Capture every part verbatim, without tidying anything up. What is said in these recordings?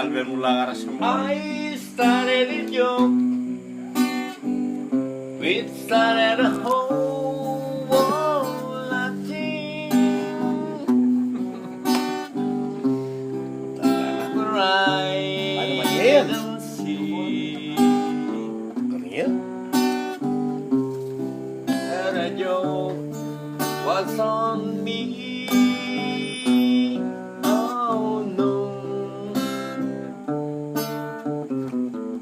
Albert Mulaga Rasimon. I started a joke. It started a whole world laughing. Right in the sea. And a joke was on me. Oh no.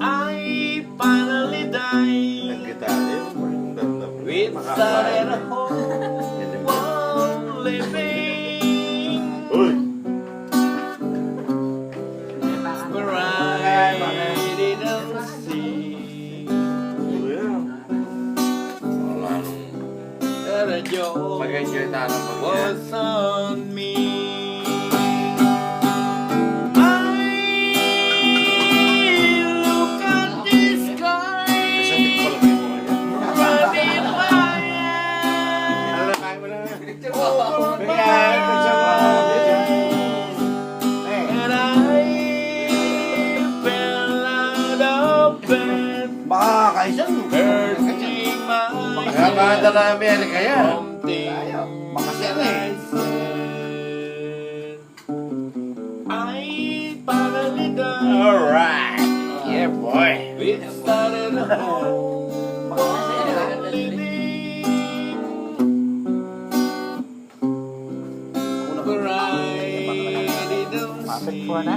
I finally died. Nagkita tayo. With that whole world living. Uy! Variety don't see. Wala nung mag-enjoy tayo ng pag-, was on me. I look at the sky, running my hand. Baka kaisan. Kaya ba dala Amerika yan? Baka siya na eh. Alright. Yeah, boy. Mapit ku na.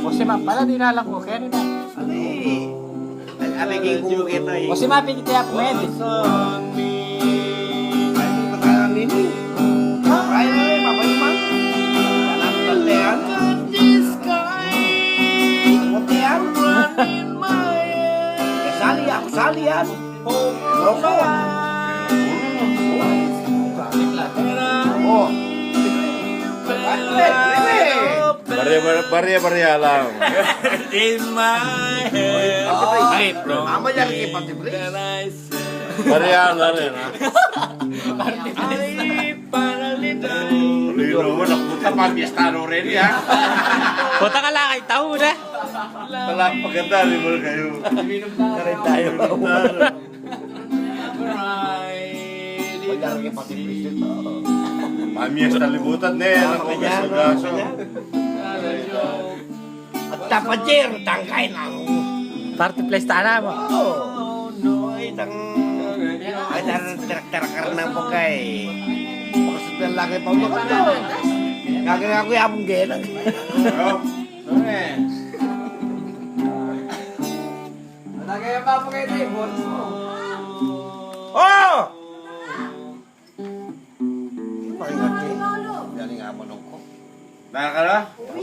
O si Map pala, di na lang ku. Kaya na. Ano eh? Ang alagay ko mo kita eh. O si Map, ikit ya, pwede. Ay, ito na ka nini. Ay, ay, mapayuman. Ang talian. Ang talian. Sali yan, sali yan. Loko. Oh. Barya, barya, barya, barya lang. In my head. Ay, bro. Ama yan, kipati, please. Barya lang rin, ha? Ay, paralita. Lino mo, napunta pa, piyesta no rin, ha? Punta ka lang kay tau na. Wala, paganda, di ba kayo? Karin tayo. Mamias talibutan, ne. At dapat, Jer, tangkay na. Party place tana mo. Oo. Ay, tang, ay, tang, trak-, trak-, karna po kay. Makasudal lagi pa mo. Kagaya ko, yapong genang. Lagi pa mo kay, boss mo. Oh! Paingat eh. Galing nga manok ko. Nakakala?